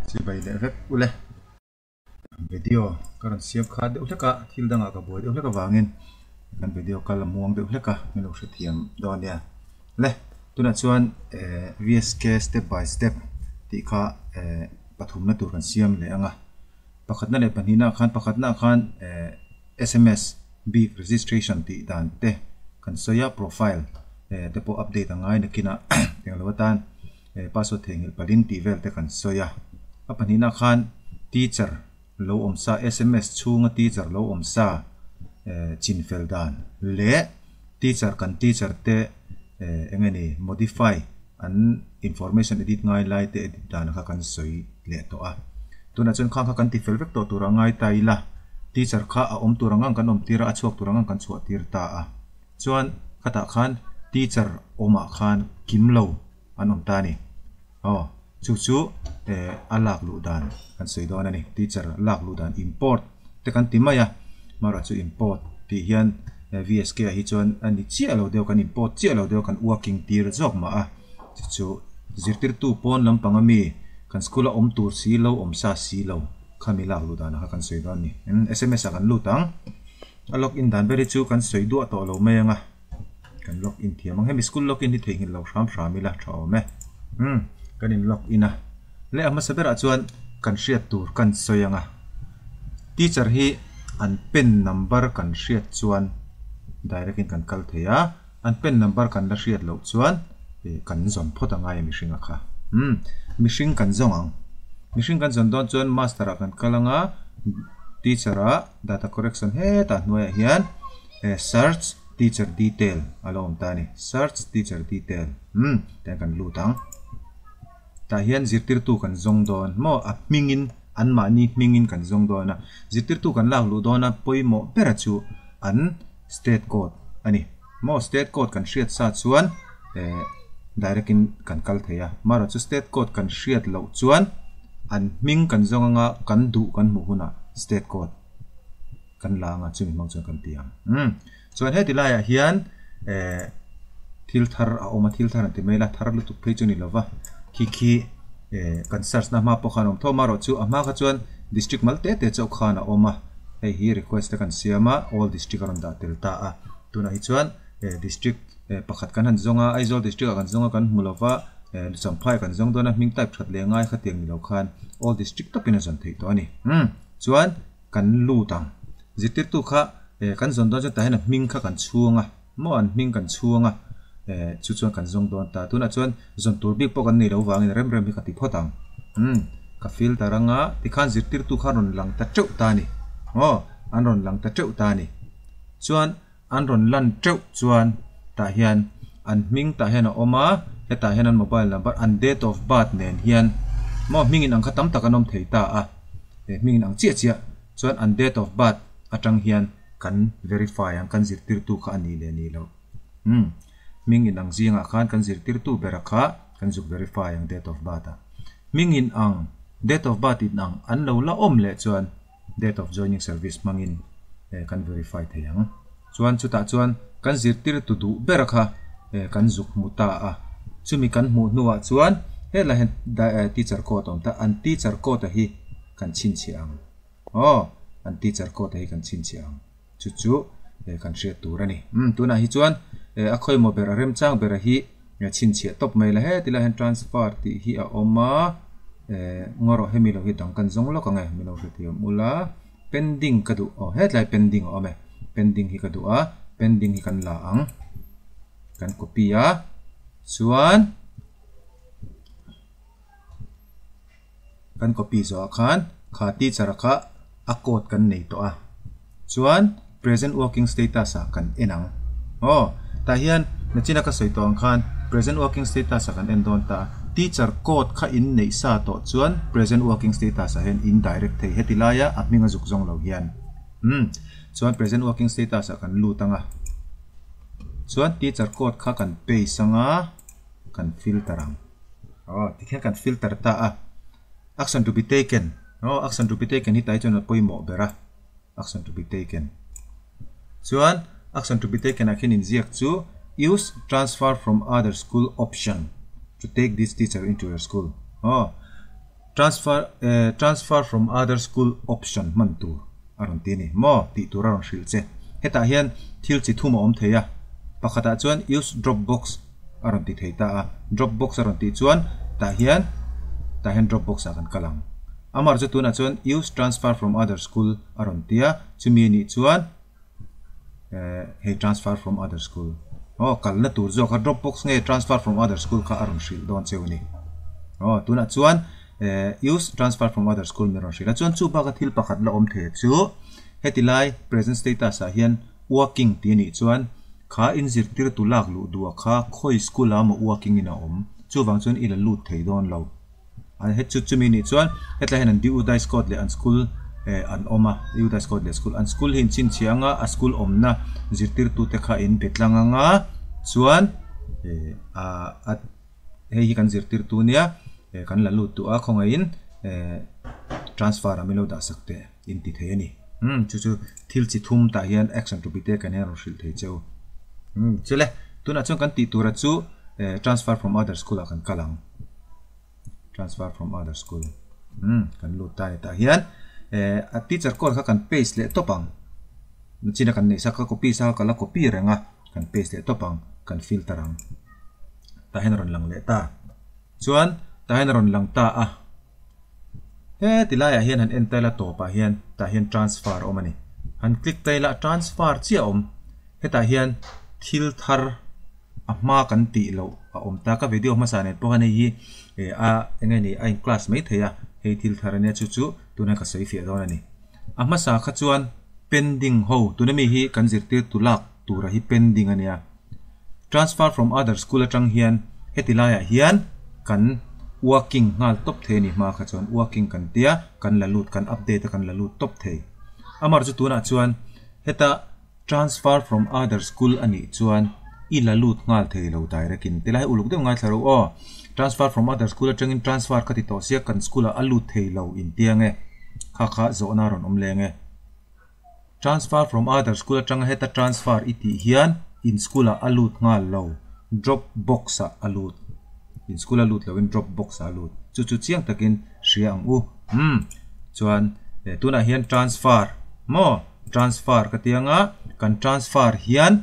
Chibai leh vek ule. Video ka rawn siam kha deuh hlek a, thil dangah ka buai deuh hlek avangin kan video kal a muang deuh hlek a, min lo hrethiam dawn nia. Le, tunah chuan eh VSK step by step tih kha eh pathumna tur kan siam leh ang a. Pakhatna leh pahnihna ah khan pakhatna ah khan eh sms bik registration tih dan te kan sawi a, profile eh te pawh update a ngai nakinah englo atan eh password theihnghilh palhin tih vel te kan sawi a. A pahnihna ah khan teacher lo awm sa sms chhunga teacher lo awm sa eh chinfel dan leh teacher kan teacher te eh eng nge ni modify an information edit ngai lai te edit dan kha kan sawi leh tawh a. Tunah chuan khang kha kan ti fel vek tawh tur a ngai ta ila teacher kha a awm tur ang ang kan awm tir a, a chhuak tur ang ang kan chhuah tir ta a. Chuan khatah khan teacher awmah khan kim lo an awm ta a ni. Aw chu chu eh a lak luh dan kan sawi dawn a ni. Teacher lak luh dan import te kan ti mai a, marawh chu import tih hian VSK ah hi chuan a ni chiah lo deuh kan import chiah lo deuh kan working tir zawk mah a, chu chu zirtirtu pawn lampang ami kan school a awm tur si lo awm sa si lo khami lak luh danah kha kan sawi dawn a ni. Sms ah kan lut ang, a log in dan ber hi chu kan sawi duah tawh lo mai ang a. Kan log in thiam ang. Hemi school log in hi theihnghilh lo hram hram ila tha awm e. Umm kan in log in a. Leh a hmasa berah chuan kan hriat tur kan sawi ang a. Teacher hi an pen number kan hriat chuan direct in kan kal thei a. An pen number kan la hriat loh chuan ih kan zawn phawt a ngai a mihring a kha. Umm mihring kan zawng ang. Mihring kan zawn dawn chuan master ah kan kal ang a, teacher ah data correction hetah hnuaiah hian Search teacher detail a lo awm ta a ni. Search teacher detail umm tiang kan lut ang. Tah hian zirtirtu kan zawng dawn maw a hmingin anmahni hmingin kan zawng dawn a. Zirtirtu kan lak luh dawn a pawimawh bera chu an state code a ni. Maw state code kan hriat sa chuan eh direct in kan kal thei a. Marawh chu state code kan hriat loh chuan an hming kan zawng anga kan duh kan hmuh hunah state code. Kan la anga chumi hmang chuan kan ti ang. Umm. Chuan heti laiah hian eh thil thar a awm a, thil thar an ti mai la, thar lutuk phei chu ni lova. Khi khi eh kan search na hma pawh khan a awm tho a, amaherawhchu a hma kha chuan district mal te te chauh khan a awm a. Hei hi request te kan siam a, all district a rawn dah tel ta a. Tunah hi chuan eh district eh pakhat kan han zawng a, Aizawl district ah kan zawng a kan hmu lova, eh Champhai kan zawng dawn a, hming type that leh ngai khatiang ni lo khan all district tawpin a zawn theih tawh a ni. Umm. Chuan. Kan lut ang. Zirtirtu kha eh kan zawn dawn chuan tah hian a hming kha kan chhung a, maw an hming kan chhung a, eh chu chuan kan zawng dawn ta. Tunah chuan zawn tur bik pawh kan nei lo vangin rem rem hi ka ti phawt ang. Umm ka filter anga tikhan zirtirtu kha rawn lang ta teuh ta a ni. Aw an rawn lang ta teuh ta a ni. Chuan an rawn lan teuh chuan tah hian an hming tah hian a awm a, hetah hian an mobile number, an date of birth nen hian maw hming in ang kha tam tak an awm thei ta a, he hming in ang chiah chiah chuan an date of birth atang hian kan verify ang kan zirtirtu kha a nih leh nih loh. Umm hming in ang zingah khan kan zirtirtu bera kha kan zuk verify ang date of birth a. Hming in ang date of birth in ang an lo la awm leh chuan date of joining service hmangin kan verify thei ang. Chuan chutah chuan kan zirtirtu duh ber kha kan zuk hmu ta a, chumi kan hmuh hnuah chuan helai hian teacher code a awm ta, an teacher code a hi kan chhinchhiah ang. Aw, an teacher code a hi kan chhinchhiah ang. Chu chu kan hriat tur a ni. Umm tunah hi chuan a khawimaw ber a remchang ber a hi chhinchhiah tawp mai la heti lai hian transfer tih hi a awm a ngaw rawh hemi lo hi dang kan zawng lawk ang e min lo hrethiam ula pending ka duh aw hetlai pending a awm e pending hi ka duh a pending hi kan la ang kan copy a chuan Kan copy zawhah khan kha teacher a kha a code kan nei tawh a, chuan present working status ah kan en ang. Aw, tah hian nachina ka sawi tawh ang khan present working status ah kan en dawn ta a, teacher code kha in neih sa tawh chuan present working status ah hian in direct thei heti laia a hming a zuk zawng lo hian. Umm, chuan present working status ah kan lut ang a, chuan teacher code kha kan paste ang a, kan filter ang. Aw tikhian kan filter ta a, action to be taken aw action to be taken hi tai chuan a pawimawh ber a, action to be taken chuan action to be taken ah khian inziak chu use transfer from other school option to take this teacher into your school aw. Transfer transfer from other school option hman tur a rawn ti a ni maw tih tur a rawn hrilh che. Hetah hian thil chi thum a awm thei a, pakhatah chuan use dropbox a rawn ti thei ta a, dropbox a rawn tih chuan tah hian tah hian dropbox ah kan kal ang. Amar chu tunah chuan use transfer from other school a rawn ti a, chumi anih chuan hei transfer from other school aw kalna tur zawk kha dropbox nge transfer from other school kha a rawn hrilh dawn cheu a ni. Aw tunah chuan use transfer from other school min rawn hrilh a, chuan chu baka thil pakhat la awm thei chu heti lai present status ah hian working tih anih chuan kha inzirtir tu lak luh duh ah kha khawi school ah maw working in a awm chuvang chuan i la lut thei dawn lo. An het chu chumi nih chuan hetlai hian an Diudice Court leh an school eh an awm a, Diudice Court leh school an school hi inchhinchhiah anga a school awmna zirtirtute kha in be tlang anga chuan eh a hei hi kan zirtirtu nia eh kan la lut duh a khawngaihin eh transfer ah min lo dah sak teh in ti thei a ni. Umm chu chu thil chi thum tah hian action to be taken hian a rawn hrilh thei che u. Umm chule tunah chuan kan tih tura chu eh transfer from other school ah kan kal ang. Transfer from other school umm kan lut ta ni tah hian eh a teacher code kha kan paste leh tawp ang nachina kan neih sa kha copy sa kha ka la copy reng a kan paste leh tawp ang kan filter ang tah hian a rawn lang leh ta chuan tah hian a rawn lang ta a heti laiah hian han en ta ila tawpah hian tah hian transfer a awm a ni han click ta ila transfer chiah a awm hetah hian thil thar. A hma kan tih loh a awm ta. Ka video hmasa nen pawh khan hei hi eh a eng nge ni a in class mai thei a, hei thil thar ania chu chu tuna ka sawi fiah dawn a ni. A hmasa kha chuan pending ho tuna mi hi kan zirtir tu lak tura hi pending ania. Transfer from other school atang hian heti laiah hian kan working nghal tawp thei a ni hma kha chuan working kan tia kan la lut kan update a kan la lut tawp thei. Amar chu tunah chuan heta. Transfer from other school a nih chuan i la lut nghal thei lo direct in tilai uluk deuh ngaithla ro aw. Transfer from other school atangin transfer ka ti tawh sia kan school ah a lut thei lo intiang e. Kha kha zawhna a rawn awm leng e. Transfer from other school atanga heta transfer i tih hian in school ah a lut nghal lo drop box ah a lut. In school a lut lo in drop box ah a lut. Chu chu chiang takin hria ang u. Umm chuan tunah hian transfer maw? Transfer ka ti anga kan transfer hian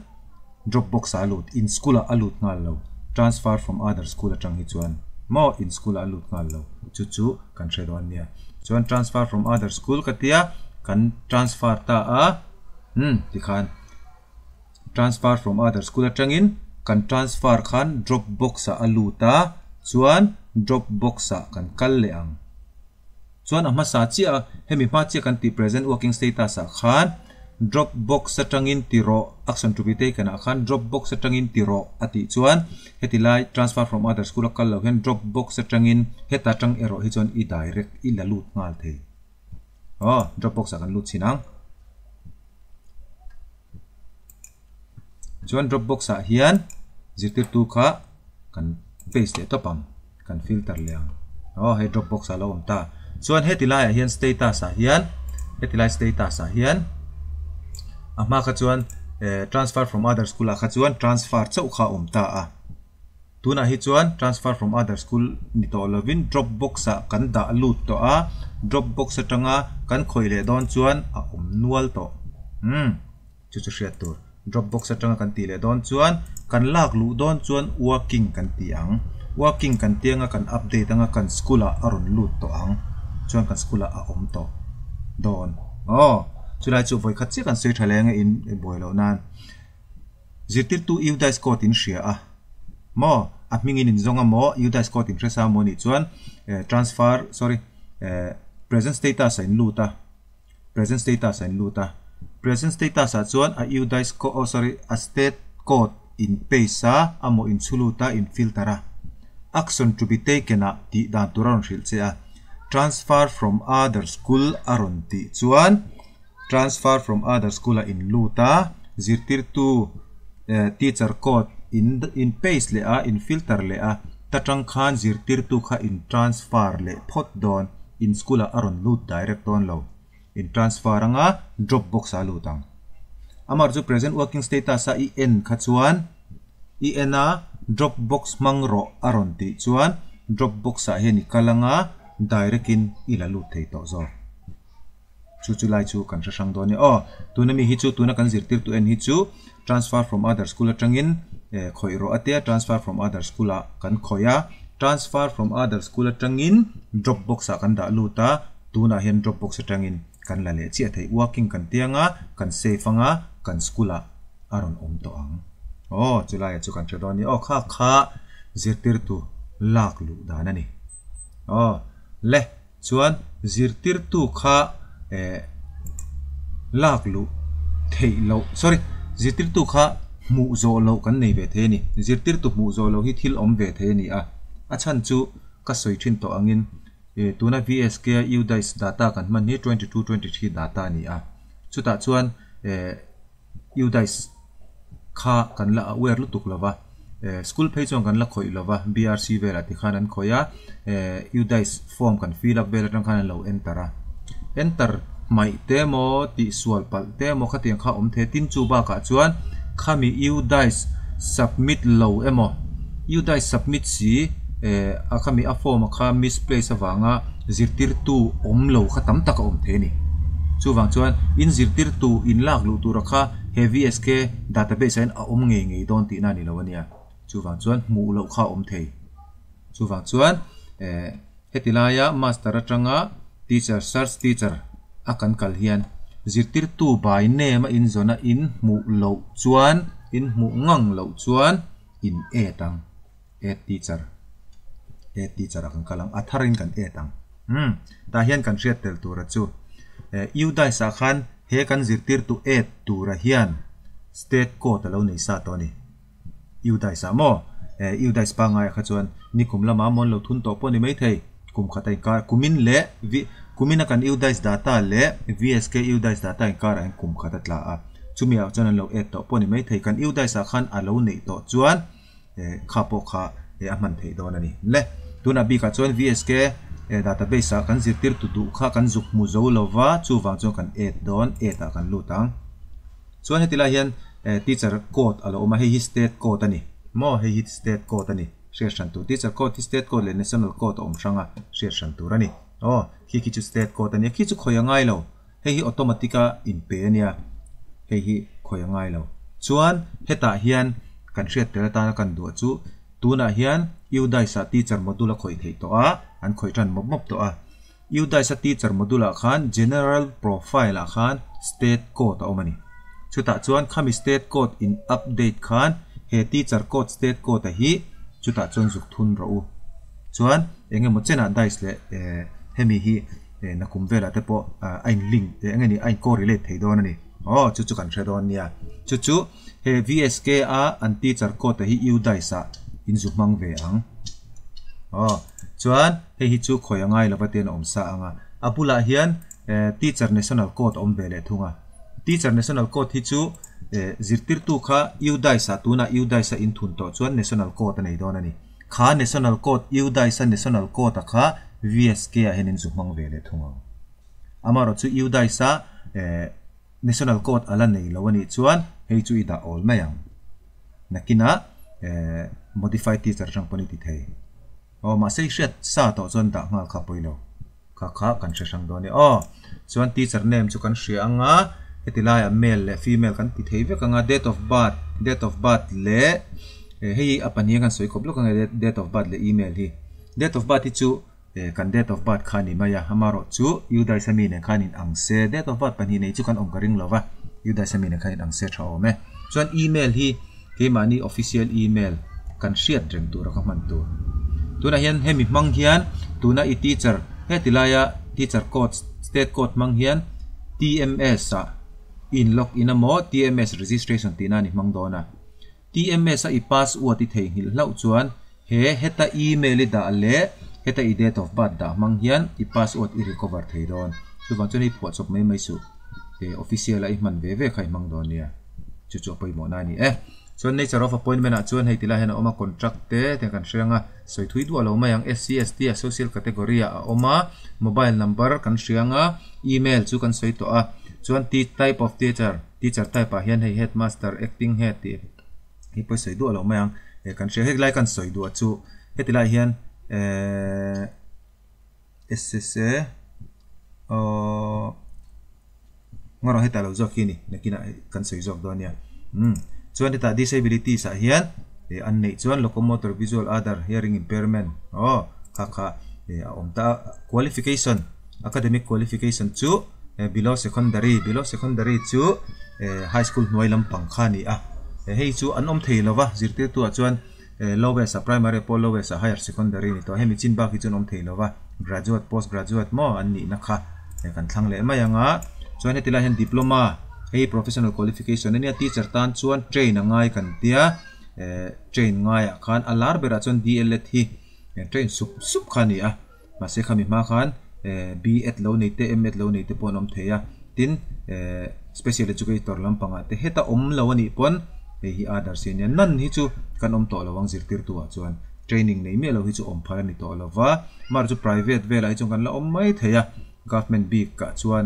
dropbox ah a lut in school ah a lut nghal lo transfer from other school atang hi chuan maw in school ah a lut nghal lo chu chu kan hre dawn nia chuan transfer from other school ka tia kan transfer ta a umm tikhan transfer from other school atangin kan transfer khan dropbox ah a lut a chuan dropbox ah kan kal leh ang. Chuan a hmasa chiah a, hemi hma chiah kan tih present working status ah khan Dropbox atangin ti rawh, action to be taken ah khan Dropbox atangin ti rawh a tih chuan heti lai transfer from other school a kal lo hian Dropbox atangin heta tang erawh hi chuan i direct i la lut nghal thei. Aw, Dropbox ah kan lut chhin ang. Chuan Dropbox ah hian zirtirtu kha kan paste leh tawp ang, kan filter leh ang. Aw hei Dropbox ah a lo awm ta. Chuan heti laiah hian status ah hian heti lai status ah hian a hma kha chuan eh transfer from other school ah kha chuan transfer chauh kha a awm ta a. Tunah hi chuan transfer from other school ni tawh lovin Dropbox ah kan dah lut tawh a, Dropbox atanga kan khawih leh dawn chuan a awm nual tawh. Umm. Chu chu hriat tur. Dropbox atanga kan tih leh dawn chuan kan lak luh dawn chuan working kan ti ang. Working kan ti anga kan update anga kan school ah a rawn lut tawh ang. Chuan kan school ah a awm tawh dawn. Aw chulai chu vawikhat chiah kan sawi tha leh anga in buai loh nan. Zirtirtu Udice code in hria a maw? A hmingin in zawng a maw? Udice code in hre sa maw nih chuan transfer sorry present status ah in lut a. Present status ah in lut a, present status ah chuan a udice code oh sorry a state code in paste a amaw in chhu lut a in filter a, action to be taken ah tih dan tur a rawn hrilh che a, transfer from other school a rawn tih chuan transfer from other school ah in lut a, zirtirtu eh teacher code in in paste leh a in filter leh a, ta tang khan zirtirtu kha in transfer leh phawt dawn. In school ah a rawn lut direct dawn lo. In transfer anga drop box ah a lut ang. Amar chu present working status a i en kha chuan i en a drop box hmang rawh a rawn tih chuan drop box ah hian i kal anga direct in i la lut thei tawh zawk. Chu chu lai chu kan hre hrang dawn e. Aw, tuna mi hi chu tuna kan zirtirtu en hi chu transfer from other school atangin eh khawih rawh a tia, transfer from other school ah kan khawih a, transfer from other school atangin drop box ah kan dah lut a, tunah hian drop box atangin kan la leh chiah thei. Working kan ti anga, kan save anga, kan school ah a rawn awm tawh ang. Aw, chu laiah chu kan hre dawn a ni. Aw, kha kha zirtirtu lak luh dan a ni. Aw, le. Chuan zirtirtu kha eh lak luh theih loh sorry zirtirtu kha hmuh zawh loh kan nei ve thei a ni. Zirtirtu hmuh zawh loh hi thil awm ve thei a ni a. A chhan chu ka sawi thin tawh angin eh tuna VSK a UDISE data kan hman hi 22 23 data a ni a. Chutah chuan eh. UDISE kha kan la aware lutuk lo va, school phei chuan kan la khawih lo va, BRC velah tikhan an khawih a, UDISE form kan fill up vel atang khan an lo enter a, enter hmaih te emaw tihsual palh te emaw khatiang kha awm thei a, tin chu bakah chuan khami UDISE submit lo emaw UDISE submit si a khami a form a kha misplace avanga zirtirtu awm lo kha tam tak a awm thei a ni. Chuvang chuan in zirtirtu in lak luh tura kha he VSK database ah hian a awm ngei ngei dawn tihna a ni lo a nia. Chuvang chuan hmuh loh kha a awm thei. Chuvang chuan eh heti laia master atanga teacher search teacher a kan kal hian zirtirtu by name a inzawn a in hmuh loh chuan in hmuh ngang loh chuan in add ang. Add teacher add teacher ah kan kal ang a thar in kan add ang umm tah hian kan hriat tel tura chu eh UDISE ah khan he kan zirtirtu add tura hian state code a lo nei sa tawh a ni UDISE ah maw eh UDISE pangngai ah kha chuan nikum lamah mawn lo thun tawh pawh a ni maithei kum khat a inkar kumin leh v kumin a kan UDISE data leh VSK UDISE data inkar ah hian kum khat a tla a chumi ah chuan an lo add tawh pawh a ni maithei kan UDISE ah khan a lo neih tawh chuan. eh kha pawh kha eh a hman theih dawn a ni. Le, tunah bikah chuan VSK eh database ah kan zirtirtu duh kha kan zuk hmu zo lo va, chuvang chuan kan add dawn, add ah kan lut ang. Chuan heti lai hian eh teacher code a lo awm a, hei hi state code a ni. Maw hei hi state code a ni, hriat hran tur. Teacher code hi state code leh national code a awm hrang a, hriat hran tur a ni. Aw, khi khi chu state code a ni a, khi chu khawi a ngai lo. Hei hi automatic a inpe a nia, hei hi khawi a ngai lo. Chuan hetah hian kan hriat tel atana kan duah chu tunah hian UDISE ah teacher module a khawih theih tawh a, an khawih tan mawp mawp tawh a. UDISE a teacher module ah khan general profile ah khan state code a awm a ni. Chutah chuan khami state code in update khan he teacher code state code a hi chutah chuan zuk thun rawh u. Chuan eng emaw chenah DISE leh hemi hi Nakum velah te pawh a in link eng nge ni a in correlate thei dawn a ni. Aw chu chu kan hre dawn nia. Chu chu he VSK a an teacher code a hi UDISE ah in zu hmang ve ang. Aw chuan hei hi chu khawi a ngai lova ten a awm sa ang a. A bulah hian teacher national code a awm ve leh thung a. Teacher national code hi chu zirtirtu kha UDISE ah tunah UDISE a in thun tawh chuan national code a nei dawn a ni. Kha National Code, UDISE a National Code a kha VSK ah hian in zu hmang ve leh thung ang. Amaherawh chu UDISE a National Code a la nei lo a nih chuan hei chu i dah awl mai ang. Nakinah Modify Teacher atang pawn i ti thei. Aw mahse i hriat sa tawh chuan dah nghal kha pawi lo. Kha kha kan hre hrang dawn e. Aw chuan teacher name chu kan hria ang a, heti laiah male leh female kan ti thei vek ang a, date of birth, date of birth leh hei hi a pahnih a kan sawi khawp lawk ang e date of birth leh email hi. Date of birth hi chu kan date of birth kha a ni mai a, amaherawh chu UDISE ami nen khan in ang se, date of birth pahnih nei chu kan awm ka ring lo va, UDISE ami nen khan in ang se tha awm e. Chuan email hi keimahni official email kan hriat reng tura ka hman tur. Tunah hian hemi hmang hian tuna i teacher heti laia teacher code state code hmang hian TMS ah in log in emaw TMS registration tihna a ni hmang dawn a. TMS a i password i theihnghilh hlauh chuan he heta email i dah leh heta i date of birth dah hmang hian i password i recover thei dawn. Chuvang chuan hei phuahchawp mai mai suh official a i hman ve ve kha i hmang dawn nia. Chu chu a pawimawhna a ni e. Chuan nature of appointment ah chuan hei tilai hian a awm a, contract te te kan hre ang a, sawi thui duah lo mai ang, SC, ST a social category ah a awm a, mobile number kan hre ang a, email chu kan sawi tawh a, chuan type of teacher, teacher type ah hian hei headmaster, acting head tih hi pawh i sawi duah lo mai ang, kan hria hei lai kan sawi duah chu heti lai hian ehh. SSA aww ngarawh hetah lo zawk hi a ni nakinah kan sawi zawk dawn nia umm chuan hetah disabilities ah hian eh an neih chuan locomotor visual other hearing impairment aw kha kha eh a awm ta a qualification academic qualification chu eh below secondary below secondary chu eh high school hnuai lampang kha a ni a eh hei chu an awm thei lo va zirtirtu ah chuan. Lowest a primary pawh lowest a higher secondary ni tawh hemi chin bak hi chuan awm thei lova graduate post graduate maw an nihna kha kan thlang leh mai ang a chuan heti lai hian diploma hei professional qualification ania teacher tan chuan train a ngai kan tia train ngaiah khan a lar berah chuan D_El_Ed hi train sup sup kha a ni a. Mahse khami hma khan B.Ed lo nei te, M.Ed lo nei te pawh an awm thei a. Tin, Special Educator lampangah te heta awm lo a nih pawn hei hi Aadhaar si a nia. Nan hi chu kan awm tawh lo ang zirtirtu ah chuan training nei miah lo hi chu awm phal a ni tawh lo va. Mar chu private velah hi chuan kan la awm mai thei a, government bik ah chuan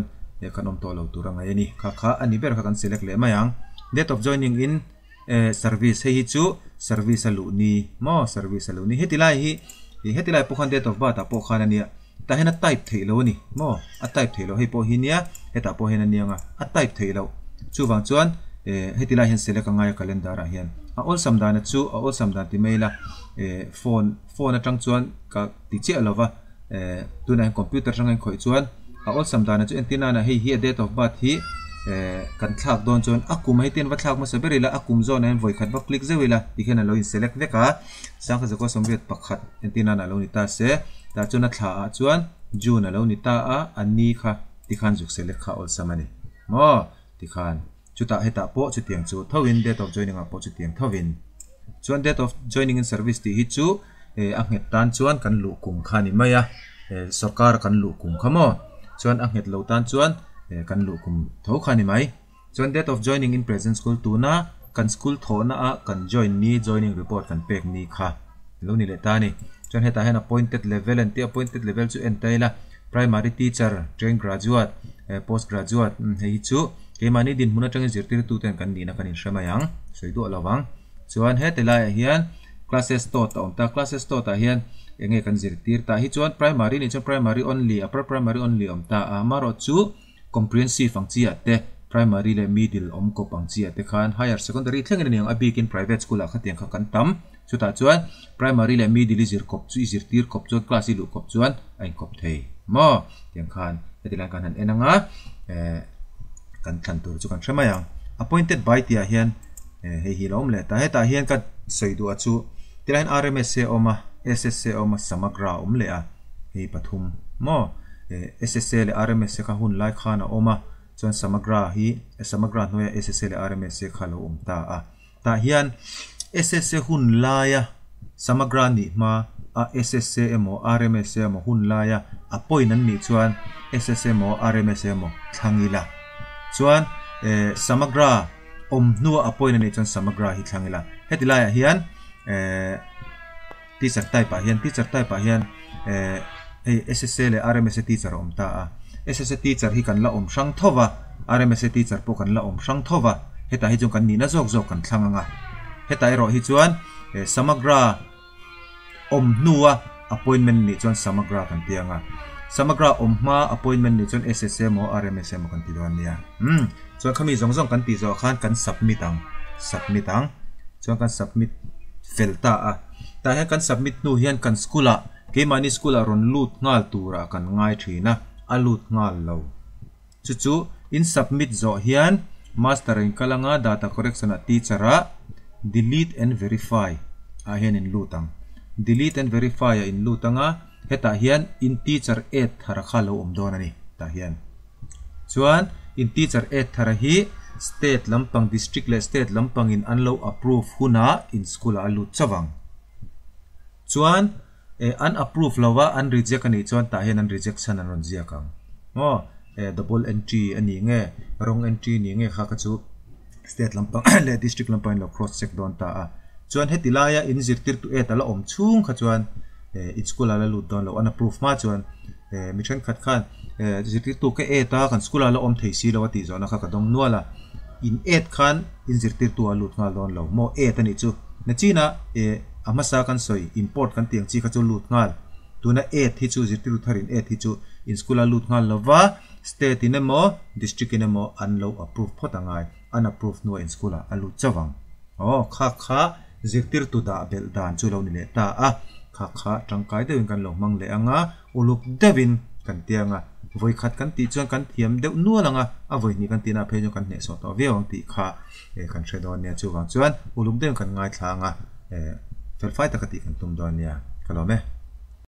kan awm tawh lo tur a ngaih a ni. Kha kha a ni ber kha kan select leh mai ang. Date of joining in Service hei hi chu service a luh ni maw service a luh ni heti lai hi ih heti lai pawh khan date of birth ah pawh khan a nia tah hian a type theih loh a ni maw a type theih loh hei pawh hi nia hetah pawh hian a nia ang a a type theih loh chuvang chuan eh heti lai hian select a ngai a calendar ah hian a awlsam dan a chu a awlsam dan ti mai ila eh phone phone atang chuan ka ti chiah lo va eh tunah hian computer atanga in khawih chuan a awlsam dan ah chu entir nana hei hi a date of birth hi eh kan thlak dawn chuan a kum hei te an va thlak hmasa ber ila a kum zawnah hian vawikhat va click zeuh ila tikhian a lo in select vek a sangkhat zakua sawmriat pakhat entir nana a lo ni ta se tah chuan a thla ah chuan June a lo ni ta a a ni kha tikhan zuk select kha awlsam a ni maw tikhan chutah hetah pawh chutiang chu tho in date of joining ah pawh chutiang tho in chuan date of joining in service tih hi chu eh a nghet tan chuan kan luh kum kha a ni mai a eh sorkar kan luh kum kha maw chuan a nghet lo tan chuan eh kan luh kum tho kha a ni mai chuan date of joining in present school tuna kan school thawhna ah kan join ni joining report kan pek ni kha lo ni leh ta a ni chuan hetah hian appointed level an tih a appointed level chu en ta ila primary teacher train graduate eh post graduate hei hi chu keimahni dinhmun atangin zirtirtu ten kan nihna kan inhre mai ang sawi duah lo vang chuan heti laiah hian classes tawt a awm ta classes tawt ah hian eng nge kan zirtir tah hi chuan primary nih chuan primary only upper primary only a awm ta a amaherawh chu comprehensive ang chi ah te primary leh middle awm kawp ang chi ah te khan higher secondary thleng in a ni ang a bikin private school ah khatiang kha kan tam chutah chuan primary leh middle i zir kawp chu i zirtir kawp chuan class i luh kawp chuan a inkawp thei maw tiang khan heti lai khan han en ang a eh kan thlan tur chu kan hre mai ang appointed by tih ah hian eh hei hi a lo awm leh ta hetah hian ka sawi duh ah chu tilai hian R_M_S_A a awm a S_S_A a awm a Samagra a awm leh a hei pathum maw eh S_S_A leh R_M_S_A kha hun lai khan a awm a chuan Samagra hi Samagra hnuaiah S_S_A leh R_M_S_A kha a lo awm ta a tah hian S_S_A hun laia Samagra nih hma a S_S_A emaw R_M_S_A emaw hun laia a point an nih chuan S_S_A emaw R_M_S_A emaw thlang ila chuan eh Samagra awm hnua a point a nih chuan Samagra hi thlang ila heti laiah hian eh Teacher type ah hian teacher type ah hian eh hei S_S_A leh R_M_S_A teacher a awm ta a S_S_A teacher hi kan la awm hrang tho va R_M_S_A teacher pawh kan la awm hrang tho va hetah hi chuan kan nihna zawk zawk kan thlang ang a hetah erawh hi chuan eh Samagra awm hnua appointment nih chuan Samagra kan ti ang a Samagra awm hma appointment nih chuan S_S_A emaw R_M_S_A emaw kan ti dawn nia umm chuan khami zawng zawng kan tih zawh khan kan submit ang submit ang chuan kan submit fel ta a tah hian kan submit hnu hian kan school ah keimahni school ah rawn lut nghal turah kan ngai thin a a lut nghal lo chu chu in submit zawh hian master in kal anga data correction ah teacher ah delete and verify ah hian in lut ang delete and verify ah in lut anga hetah hian in teacher add thar kha lo awm dawn a ni tah hian. Chuan in teacher aid thar hi state lampang district leh state lampang in an lo approve hunah in school ah a lut chauh ang. Chuan eh an approve lo a an reject a nih chuan tah hian an reject chhan an rawn ziak ang. Maw eh double entry a nih nge wrong entry a nih nge kha kha chu state lampang leh district lampang in lo cross check dawn ta a. Chuan heti laia in zirtirtu aid a la awm chhung kha chuan eh in school ah la lut dawn lo an approve hma chuan eh mi thenkhat khan eh zirtirtu ka aid a kan school ah la awm thei si lo a tih zawhna kha ka dawng nual a in aid khan in zirtirtu a lut nghal dawn lo maw aid a nih chu nachina eh a hmasa kan sawi import kan tih ang chi kha chu lut nghal. Tuna aid hi chu zirtirtu tharin aid hi chu in school a lut nghal lova, state in emaw district in emaw an lo approve phawt a ngai. An approve hnuah in school ah a lut chauh ang. Aw kha kha zirtirtu dah belh dan chu lo ni leh ta a, kha kha tangkai deuhin kan lo hmang leh ang a, uluk deuhin kan ti ang a, vawi khat kan tih chuan kan thiam deuh nual ang a, a vawi hnih kan tihna phei chuan kan hnehsawh tawh viau ang tih kha kan hre dawn nia, chuvang chuan uluk deuhin kan ngaithla ang a, felfai taka tih kan tum dawn nia, ka lawm e.